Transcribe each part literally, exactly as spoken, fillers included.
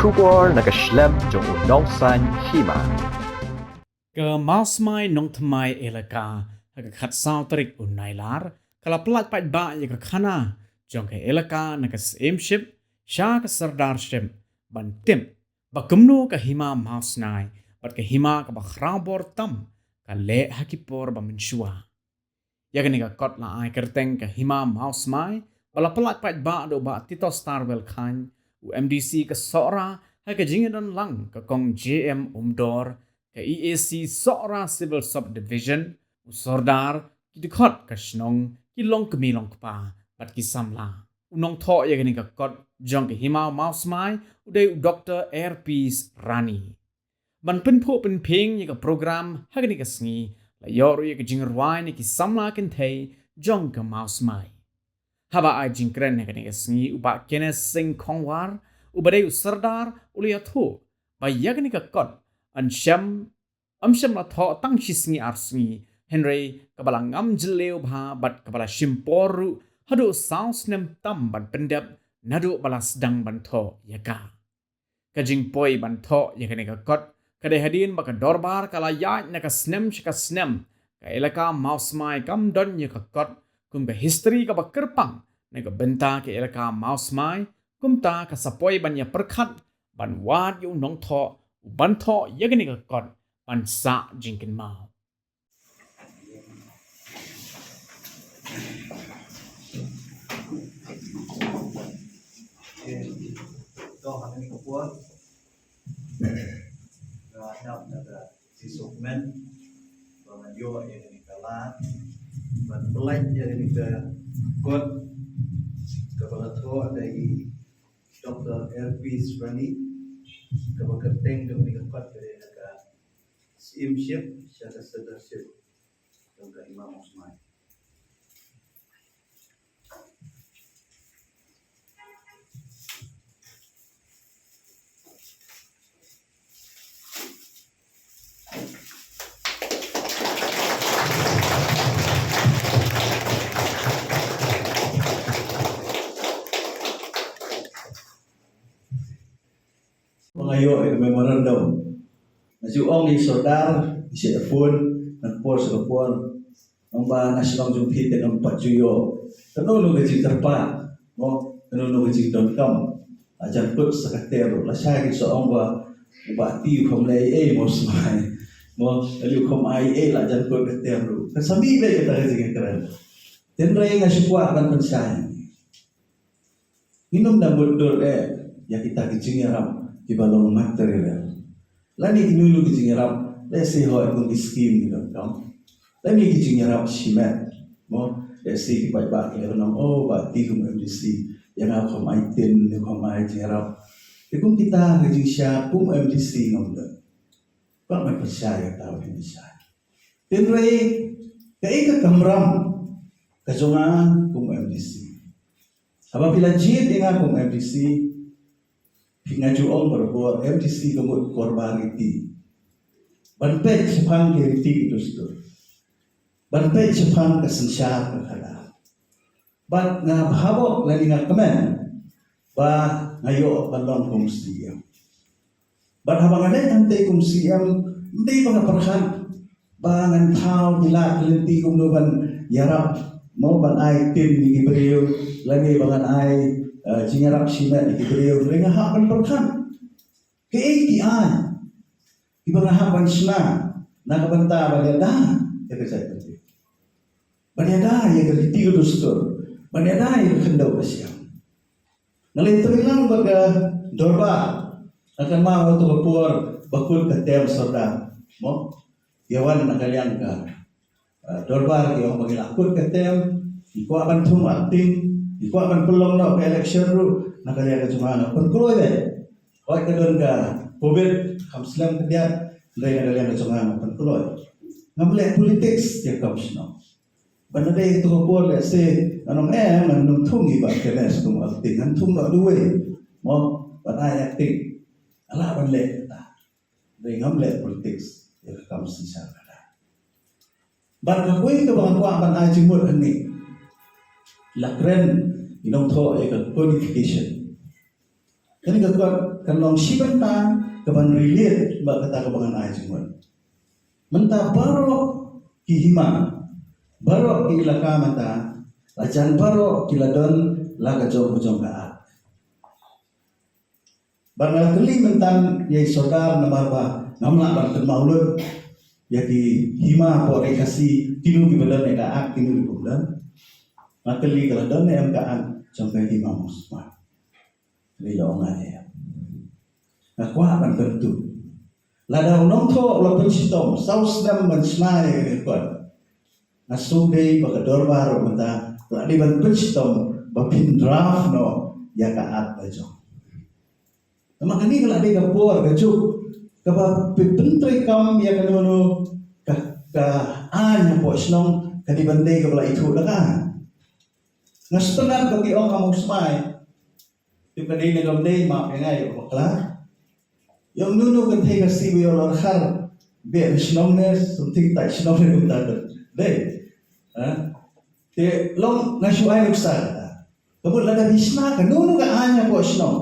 Khubor na ka shlem jong u nongsaiñ hima. Ka Mawsmai Nongthymmai Elaka ha ka khatsaw tarik u Nailar ka la pyllait paidbah ïa ka khana jong ka elaka na ka Syiem Ship sha ka Sordar Ship ban tip ba kumno ka hima Mawsmai bad ka hima kaba khraw bor tam ka leh ha ki por ba mynshuwa. Ïa kane ka kot la ai kyrteng ka hima Mawsmai ba la pyllait paidbah da u Bah Tito Starwell Chyne, u M D C ka Sohra, ha ka jingïadon lang ka Kong J M Umdor, ka E A C Sohra Civil Subdivision, u Sordar, ki dkhot ka shnong, ki longkmie longkpa bad ki samla. U nongthoh ïa kane ka kot jong ka hima Mawsmai u dei u Doktor R P Srani. Ban pynphuh pynphieng ïa ka program ha kane ka sngi la ïoh ruh ïa ka jingrwai na ki samla kynthei jong ka Mawsmai. Haba ai jingkren ha kane ka sngi u Bah Kenneth Singh Khongwar, uba dei u Sordar, u la ïathuh ba ïa kane ka kot yn shem, ym shym la thoh tang shi sngi ar sngi, hynrei kaba la ngam jylliew bha bad kaba la shim por ruh haduh saw snem tam ban pyndep naduh ba la sdang ban thoh ïa ka. Ka jingpoi ban thoh ïa kane ka kot ka dei hadien ba ka dorbar ka la ïaid na ka snem sha ka snem. Ka elaka Mawsmai kam don ïa ka kot kum ka history kaba kyrpang na ka bynta ka elaka Mawsmai, kumta ka sa poi ban ïa pyrkhat ban wad ïa u nongthoh u ban thoh ïa kane ka kot ban sah jingkynmaw. Te, to ha kane ka por nga ïap na ka jingsngewkmen ba ngan ïoh ïa kane ka lad ban pyllait ïa kane ka kot kaba la thoh da i Doktor R P Srani, kaba kyrteng jong kane ka kot ka dei na ka Syiem Ship sha ka Sordar Ship jong ka Hima Mawsmai. Ba nga ïoh ïa ka memorandum. Nga ju ong ïa i Sordar, i shu phone, na ka por sha ka por. Ong ba na shnong jong phi te ngam pat ju ïoh. Kano kano ka jingkyrpad, mo, kano kano ka jingdonkam. La jan kut sa ka ter ruh, lashai ki sa ong ba u Bah Ti u kham leh ei ei Mawsmai. Mo, lei u kham ai ei, la jan kut ka ter ruh. Kan sa mih beit kata ka jingkren. Hynrei nga shu kwah ban pynshai. Ngim da mutdur eh ïa kita ki jingïarap kiba long material. Lane kino kino ki jingïarap, lehse hooid kum ki skim ki donkam. Lane ki jingïarap shimet. Mo, lehse ki paidbah ki la ong, oh, Bah Ti kum M D C, ïa nga kham ai tin, ïa kham ai jingïarap. Te kum kita ki jingshai kum M D C ngam don. Kwah ban pynshai ïa kata ban pynshai. Hynrei kaei ka kamram ka jong nga kum M D C. Haba phi la jied ïa nga kum M D C, phi, nga ju ong barabor, M D C ka mut kor ba riti. Ban peit shaphang ki riti ki dustur. Ban peit shaphang ka synshar ka khadar. Bad nga bha bok lane nga kmen ba nga ïoh ban long kum C E M. Bad haba nga leit hangtei kum C E M, ym dei ba nga pyrkhat ba ngan thaw ki lad ki lynti kumno ban ïarap, mo, ban ai tin ïa ki briew, lane ba ngan ai, eh, jingïarap shimet ïa ki briew, lane nga hap ban pyrkhat kaei ki aiñ kiba nga hap ban shna na ka bynta ban ïada ïa ka jaitbynriew, ban ïada ïa ka riti ka dustur, ban ïada ïa ka khyndew ka shiang. Nga la ïatreilang bad ka dorbar, nga kynmaw ha kato ka por ba kut ka term sordar, mo, ïa wan na ka liang ka, ah, dorbar, ki ong ba ngi la kut ka term, ngi kwah ban thung acting, ngi kwah ban pynlong noh ka election ruh na ka liang ka jong nga. Nga pynkloi leh. Hooid ka don ka covid, kham slem khyndiat, hynrei na ka liang ka jong nga nga pynkloi. Ngam leh politics ïa ka kam shnong. Ban ïadei kato ka por lehse ngan ong, eh, ngan nym thung ïa i Bah Kenneth kum acting, ngan thung noh duwai, mo, ban ai acting. Nga lah ban leh kata. Hynrei ngam leh politics ïa ka kam synshar khadar. Bad kawei kaba nga kwah ban ai jingmut hangne, la kren i nongthoh ïa ka codification. Kane ka kot kan long shi bynta kaban relate bad kata kaba ngan ai jingmut. Mynta baroh ki hima, baroh ki ilaka mynta, la jan baroh ki la don la ka jong ka jong ka Act. Bad nga la kylli mynta ïa i sordar namar ba ngam lah ban kynmaw lut ïa ki hima hapoh Ri Khasi, kino kiba don ïa ka Act, kino ki bym don. Nga kylli ka la don ne em ka Act jong ka hima Mawsmai. Kylli la ong nga em. Nga kwah ban kyntu. Lada u nongthoh u la pynshitom saw snem ban shna ïa ka kot, nga sngew dei ba ka dorbar ruh mynta ka la dei ban pynshitom ba phin draft noh ïa ka Act la jong. Namar kane ka la dei ka por ka juk kaba phi pyntreikam ïa kano kano ka, ka aiñ hapoh shnong, ka dei ban dei kaba la ithuh da ka. Nga sngewtynnat ba ki ong ha Mawsmai. Te ka dei ne kam dei, map ïa nga ïa ka bakla. Ïa, uno uno u kynthei Khasi ba ïoh lorkhar, beh na shnong ne, something, tai shnong ne, kumta te dei. Ha? Te long nga shu ai nuksa kata. Ka mut lada phi shna kano kano ka aiñ hapoh shnong,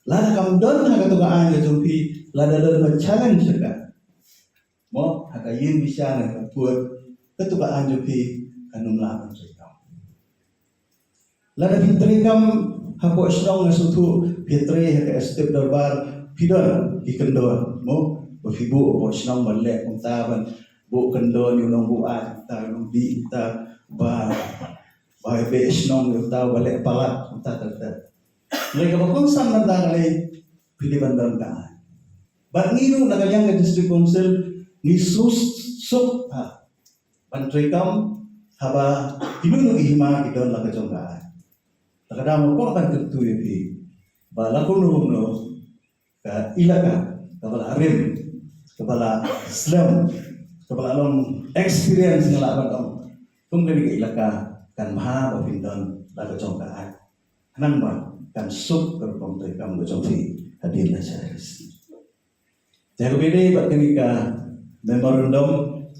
lada kam don ha kato ka aiñ ka jong phi, lada don ba challenge ka, mo, ha ka ïing bishar ne ka pud, kato ka aiñ jong phi kan ym lah ban treikam. Lada phi treikam hapoh shnong, nga sngewthuh phi trei ha ka Executive Dorbar, phi don ki kyndon, mo, ba phi buh hapoh shnong ban leh kumta, ban buh kyndon ïa u nongbuaid kumta, u nongdih kumta, ba, ba beh shnong ïa uta uba leh palat kumta ter ter. Hynrei kaba kongsan mynta ka dei phi dei ban don ka aiñ. Bad ngi ruh na ka liang ka District Council ngi suk suk ha ban treikam haba kino kino ki hima ki don la ka jong ka aiñ. Te ka dang kwah ban kyntu ïa phi ba la kumno kumno ka ilaka kaba la rim, kaba la slem, kaba la long experience, nga lah ban ong, kum kane ka ilaka kan bha ba phin don la ka jong ka aiñ. Khnang ba kan suk ka rukom treikam ka jong phi hadien la shai. Te ha kaba ïadei bad kane ka memorandum,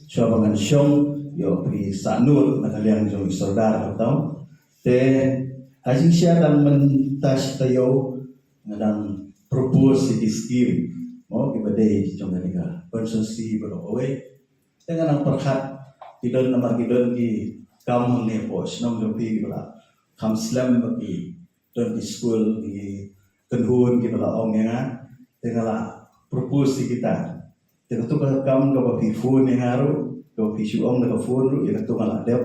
shuwa ba ngan shong, ïoh phi sahnud na ka liang jong i sordar ha taw. Te ha jingshisha dang mynta shi taïew nga dang propose ïa ki skim, mo, kiba dei jong kane ka constituency baroh kawei. Te nga nang pyrkhat, ki don namar ki don ki kam hangne hapoh shnong jong phi kiba la kham slem, ba ki don ki skul, ki kynhun kiba la ong ïa nga. Te nga la propose ïa kita. Te kato ka kam kaba phi phone ïa nga ruh, kaba phi shu ong da ka phone ruh, ïa kato nga la dep.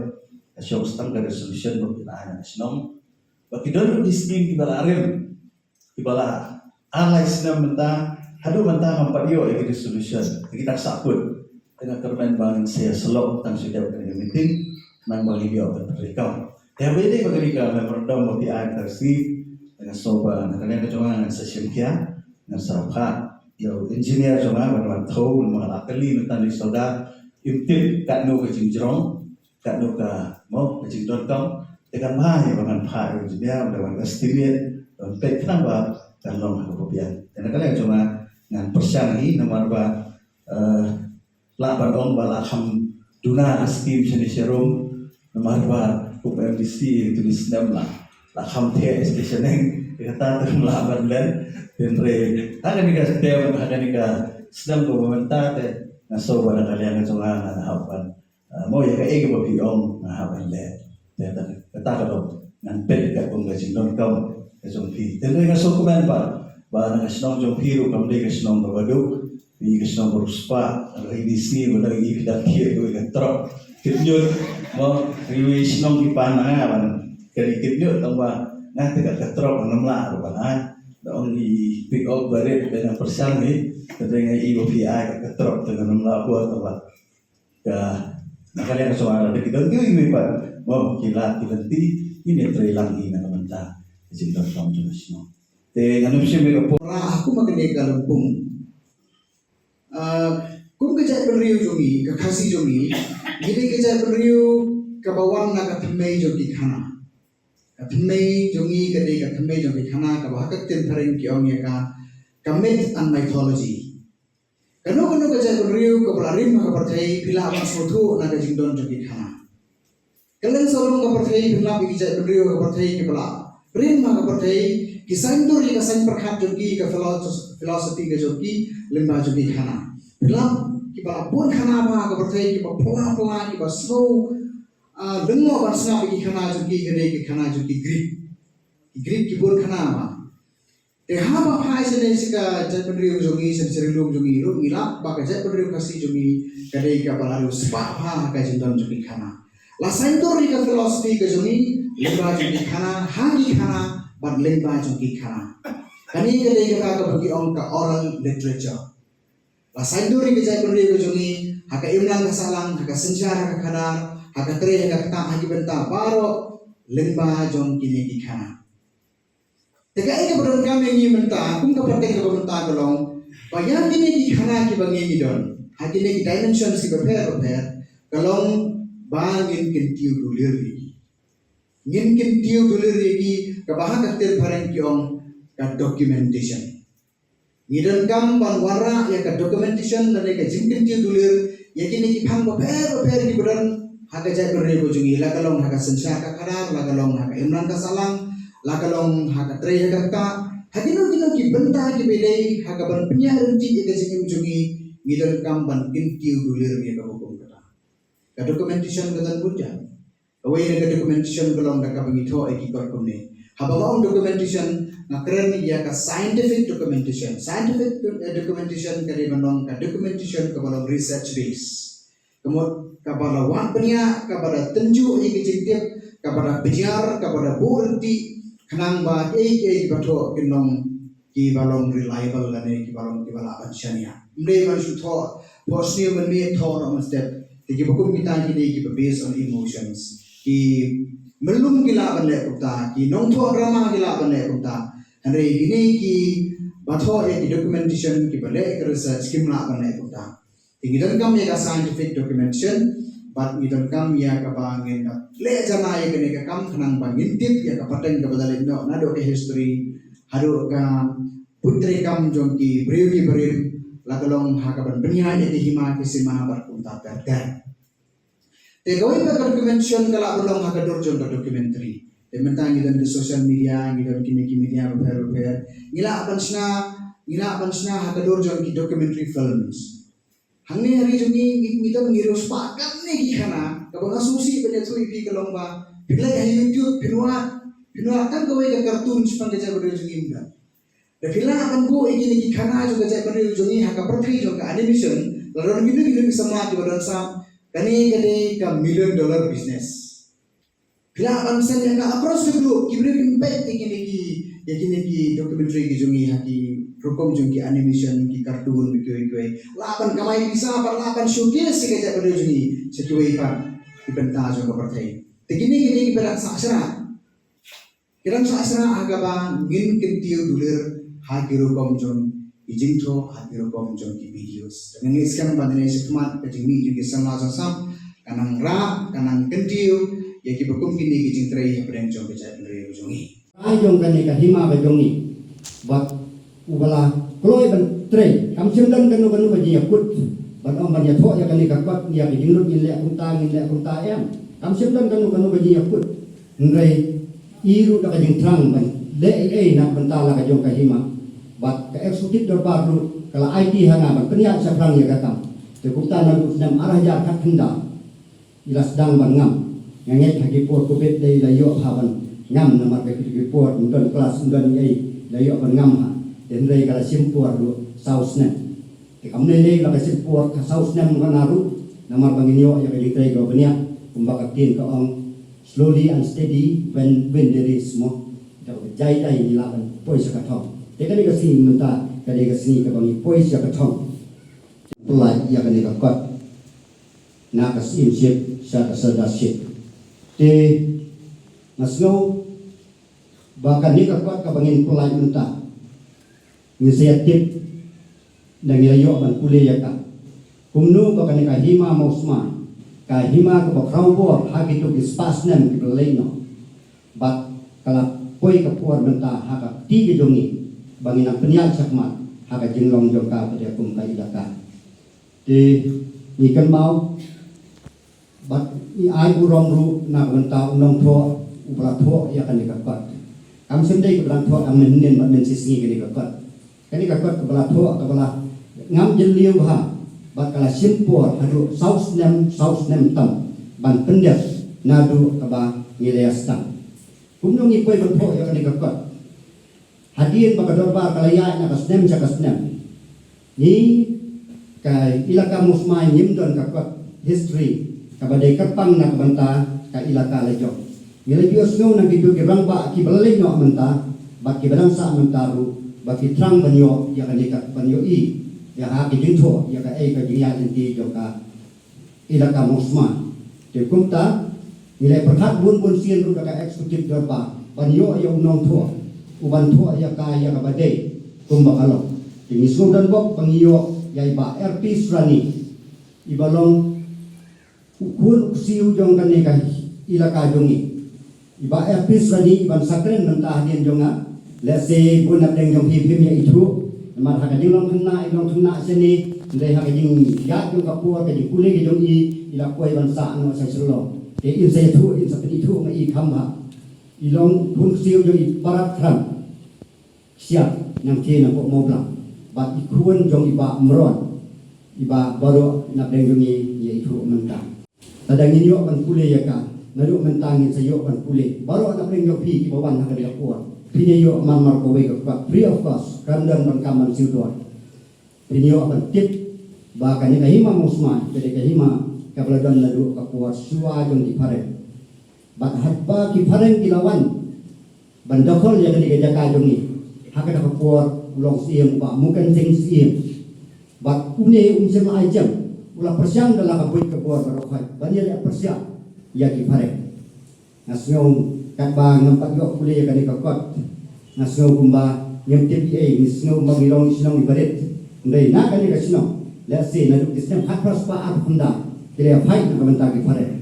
Ka shong tang ka resolution ba phi la ai na ka shnong. Ba ki don ruh ki skim kiba la rim, kiba la ar lai snem mynta, haduh mynta ngam pat ïoh ïa ki resolution, ïa kita sahkut. Te nga kyrmen ba ngin sa ïa sylloh tang shu dep kane ka meeting, khnang ba ngin ïoh ban treikam. Te haba ïadei bad kane ka memorandum ba phi ai mynta ka sngi, te nga sngew ba na ka liang ka jong nga ngan sa shim khia, ngan sa phah ïa u engineer jong nga ban wan thew, namar nga la kylli mynta na i sordar, im tip katno ka jingjrong, katno ka, mo, ka jingdonkam. Te kan bha ïa ba ngan phah ïa u engineer, ban wan estimate, ban peit khnang ba kan long ha kaba biang. Te na ka liang jong nga ngan pyrshang hi, namar ba, eh, lah ban ong ba la kham duna ka skim shane sharum, namar ba kum M D C tu ni snem la, la kham theh station eng, te kata te lah ban len, hynrei ha kane ka stem, ha kane ka snem kaba mynta te nga sngew ba na ka liang ka jong nga ngan hap ban Ah, mo ïa kaei kaba phi ong nga hap ban leh. Te kata, kata ka long ngan peit katkum ka jingdonkam ka jong phi. Te hynrei nga sngewkmen ba, ba na ka shnong jong phi ruh kam dei ka shnong kaba duk. Phi ka shnong ba riewspah, hynrei ngi sngew ba dang ïa phi dang thied ruh ïa ka trok. Kit ñiut, mo, ri wi shnong ki pan na nga ban kali kit ñiut tang ba nga te ka, ka trok ngam lah ruh ban ai. Da ong i pick up barit ba nga pyrshang hi. Te hynrei nga i ba phi ai ka, ka trok te ngam lah buh tang ba Ka, na ka liang ka shuwa da ki don kiwei kiwei pat. Mo, ki lad ki lynti, ngin ïa trei lang hi na ka bynta ka jingdonkam jong ka shnong. Te ngan ym shim ïa ka por. Ra ha kum kane ka lympung. Ah, kum ka jaitbynriew jong ngi, ka Khasi jong ngi, ngi dei ka jaitbynriew kaba wan na ka thymmei jong ki khana. Ka thymmei jong ngi ka dei ka thymmei jong ki khana kaba ha ka ktien phareng ki ong ïa ka, ka myth and mythology. Kano kano ka jaitbynriew kaba la rim ha ka pyrthei phi lah ban sngewthuh na ka jingdon jong ki khana. Kylleng sawdong ka pyrthei phin lap ïa ki jaitbynriew ha ka pyrthei kiba la rim ha ka pyrthei, Ki saiñdur ïa ka saiñ pyrkhat jong ki, ka philo-, philosophy ka jong ki lyngba jong ki khana. Phi lap kiba la bun khana bha ha ka pyrthei, kiba pla pla, kiba sngew, ah, lyngngoh ban sngap ïa ki khana jong ki, ka dei ki khana jong ki Greek. Ki Greek ki bun khana bha. Te haba phai shane sha ka jaitbynriew jong ngi, sha ka ri lum jong ngi ruh, ngi lap ba ka jaitbynriew Khasi jong ngi ka dei kaba la riewspah bha ha ka jingdon jong ki khana. La saiñdur ïa ka philosophy ka jong ngi lyngba jong ki khana, ha ki khana bad lyngba jong ki khana. Kane ka dei kata kaba ki ong ka oral literature. La saiñdur ïa ka jaitbynriew ka jong ngi ha ka imlang ka sahlang, ha ka synshar ha ka khadar, ha ka trei ha ka ktah, ha ki bynta baroh lyngba jong kine ki khana. Te kaei kaba donkam ïa ngi mynta, kum ka pateng kaba mynta ka long ba ïa kine ki khana kiba ngi ngi don ha kine ki dimensions kiba pher ba pher, ka long ba ngin kyntiew dulir ïa ki. Ngin kyntiew dulir ïa ki, kaba ha ka ktien phareng ki ong ka documentation. Ngi donkam ban wanrah ïa ka documentation lane ka jingkyntiew dulir ïa kine ki phang ba pher ba pher kiba don ha ka jaitbynriew ka jong ngi, la ka long ha ka synshar ka khadar, la ka long ha ka imlang ka sahlang, la ka long ha ka trei ha ka ktah, ha kino kino ki bynta kiba dei ha kaban pynïaid ryntih ïa ka jingim jong ngi. Ngi donkam ban kyntiew dulir ïa kaba kum kata. Ka documentation ka don bun jait. Kawei na ka documentation ka long da kaba ngi thoh ïa ki kot kumne. Haba nga ong documentation, nga kren ïa ka scientific documentation. Scientific do-, eh, documentation ka dei ban long ka documentation kaba long research base. Ka mut kaba la wad bniah, kaba la tynjuh ïa ki jingtip, kaba la pynïar, kaba la buh ryntih, khnang ba kiei kiei kiba thoh kin long kiba long reliable lane kiba long kiba lah ban shaniah. Ym dei ban shu thoh, thoh sniew mynmiet, thoh noh mynstep. Te kiba kum kita ki dei kiba based on emotions. Ki myllung ki lah ban leh kumta, ki nongthoh drama ki lah ban leh kumta. Hynrei kine kiba thoh ïa ki documentation, kiba leh ïa ka research, kim lah ban leh kumta. Te ngi donkam ïa ka scientific documentation, bad ngi donkam ïa kaba ngin leh jana ïa kane ka kam khnang ba ngin tip ïa ka pateng kaba la leit noh naduh ka history haduh ka put treikam jong ki briew ki barim, la ka long ha kaban pynïaid ïa ki hima ki sima bad kumta ter ter. Te kawei pat ka documentation ka lah ban long ha ka dur jong ka documentary. Te mynta ngi don ki social media, ngi don kine ki media bapher bapher, ngi lah ban shna, ngi lah ban shna ha ka dur jong ki documentary films. Hangne ha ri jong ngi, ngi, ngi don, ngi riewspah katne ki khana kaba nga sngewsih ban ïathuh ïa phi ka long ba phi leit ha YouTube, phin wad, phin wad tang kawei ka cartoon shaphang ka jaitbynriew jong ngi mynta. Da phi lah ban buh ïa kine ki khana jong ka jaitbynriew jong ngi ha ka pyrthei jong ka animation, la don kino kino ki samla kiba don sap, kane ka dei ka million dollar business. Phi lah ban send ïa ka across the globe, ki briew kin peit ïa kine ki, ïa kine ki documentary ki jong ngi ha ki rukom jong ki animation, ki cartoon, kiwei kiwei. Lah ban kamai pisa bad lah ban showcase ïa ka jaitbynriew jong ngi sha kiwei pat ki bynta jong ka pyrthei. Te kine ki dei kiba dang sah shna. Ki dang sah shna ha kaba ngin kyntiew dulir ha ki rukom jong ki jingthoh, ha ki rukom jong ki videos. Te ngi ngeit skhem ba nane shakhmat ka jingmih jong ki samla samsap ka nang rah, ka nang kyntiew ïa kiba kum kine ki jingtrei hapdeng jong ka jaitbynriew jong ngi. Ai jong kane ka hima ka jong ngi. Bad uba la kloi ban trei, kam shym don kano kano ka jingïakut ban ong ban ïathoh ïa kane ka kot, ïa ka jinglut ngin leh kumta, ngin leh kumta, em. Kam shym don kano kano ka jingïakut. Hynrei i ruh da ka jingthrang ban leh ei ei na ka bynta la ka jong ka hima. Bad ka executive dorbar ruh ka la aiti ha nga ban pynïaid shaphrang ïa ka kam. Te kumta naduh u snem ar hajar khatkhyndai i la sdang ban ngam. Nga ngeit ha ki por covid dei i la ïoh bha ban ngam namar ka ki por ym don klas, ym don ei, i la ïoh ban ngam ha. Te hynrei ka la shim por ruh saw snem. Te kam lei lei la ka shim por ka saw snem ka na ruh, namar ba ngin ïoh ïa ka jingtrei kaba bniah, kumba ka ktien ka ong, slowly and steady when, when there is mo. Te ba jai jai ngi lah ban poi sha ka thong. Te kane ka sngi mynta ka dei ka sngi kaba ngi poi sha ka thong. Pynlait ïa kane ka kot na ka Syiem Chief sha ka Sardar Chief. Te nga sngew ba kane ka kot kaba ngin pynlait mynta, ngin sa ïa tip, da ngi la ïoh ban pule ïa ka. Kumno ba kane ka hima Mawsmai, ka hima kaba khraw bor ha kito ki spah snem kiba la leit noh. Bad ka la poi ka por mynta ha ka kti ka jong ngi ba ngin nang pynïaid shakhmat ha ka jinglong jong ka pat ïa kum ka ilaka. Te ngi kynmaw bad ngi ai burom ruh na ka bynta u nongthoh uba la thoh ïa kane ka kot. Kam shym dei kaba dang thoh mynhynnin bad mynshisngi kane ka kot. Kane ka kot kaba la thoh kaba la ngam jylliew bha bad ka la shim por haduh saw snem, saw snem tam ban pyndep naduh kaba ngi la ïa sdang. Kumno ngi poi ban thoh ïa kane ka kot? Hadien ba ka dorbar ka la ïaid na ka snem sha ka snem, ngi ka Elaka Mawsmai ngim don ka kot history kaba dei kyrpang na ka bynta ka elaka la jong. Ngi la ju ïohsngew na kito ki rangbah kiba la leit noh mynta bad kiba dang sah mynta ruh ba ki thrang ban ïoh ïa kane ka, ban ïohi ïa ha ki jingthoh ïa kaei ka jingïaid lynti jong ka Elaka Mawsmai. Te kumta ngi la pyrkhat bun bun sien ruh da ka executive dorbar ban ïoh ïa u nongthoh u ban thoh ïa ka, ïa kaba dei kumba ka long. Te ngi sngewdon bok ba ngi ïoh ïa i Bah R P Surani, iba long u khun u ksiew jong kane ka elaka jong ngi. I Bah R P Surani iban sa kren mynta hadien jong nga. Lehse bun na pdeng jong phi phim ïa ithuh namar ha ka jinglong khynnah i long khynnah shane, hynrei ha ka jingïaid jong ka por, ka jingpule ka jong i, i la poi ban sah noh sha Shillong. Te in sa ïathuh, in sa pynithuh ma i kham bha. I long khun ksiew jong i Parat Khram Ksiar, nangta na pok Mawblang, bad i khun jong i Bah Mron, iba baroh na pdeng jong ngi ïa ithuh mynta. Lada ngin ïoh ban pule ïa ka, naduh mynta ngin sa ïoh ban pule. Baroh na pdeng jong phi kiba wan ha kane ka por, phin ïoh man mar kawei ka kwah free of cost, khlem don ban kam ban siew dor. Phin ïoh ban tip ba kane ka Hima Mawsmai ka dei ka hima kaba la don naduh ka por shuwa jong ki phareng. Bad haba ki phareng ki la wan ban dkhot ïa kane ka jaka jong ngi, ha kata ka por u long Syiem u Bah Muken Singh Syiem. Bad une um shym la ai jam, u la pyrshang da la ka buit ka bor baroh khoit ban ïaleh pyrshah ïa ki phareng. Nga sngew katba ngam pat ïoh pule ïa kane ka kot, nga sngew kumba ngim tip ei ei, nga sngew kumba ngi long shnong iba rit. Hynrei na kane ka shnong, lehse naduh ki snem khatphra spah arphew khyndai ki la ïa fight na ka bynta ki phareng.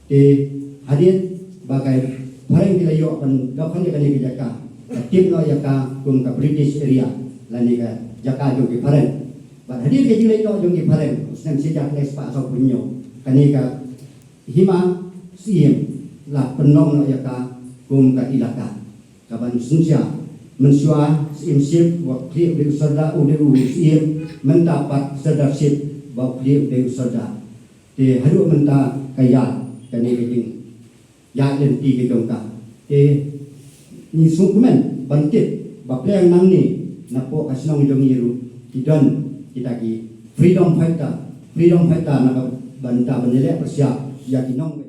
Te hadien ba ka phareng ki la ïoh ban dkhot ïa kane ka jaka, ka tip noh ïa ka kum ka British area lane ka jaka jong ki phareng. Bad hadien ka jingleit noh jong ki phareng, u snem shi hajar khyndai spah sawphew hynñiew, kane ka Hima Syiem la pynlong noh ïa ka kum ka elaka kaban synshar. Mynshuwa Syiem Ship u khlieh u dei u Sordar, u dei u Syiem, mynta pat Sordar Ship ba u khlieh u dei u Sordar. Te haduh mynta ka ïa kane ka jingïaid lynti ka jong ka. Te ngi sngewkmen ban tip ba pyrshah nangne na pok ka shnong jong ngi ruh ki don kita ki freedom fighter, freedom fighter na ka bynta ban ïaleh pyrshah ïa ki nong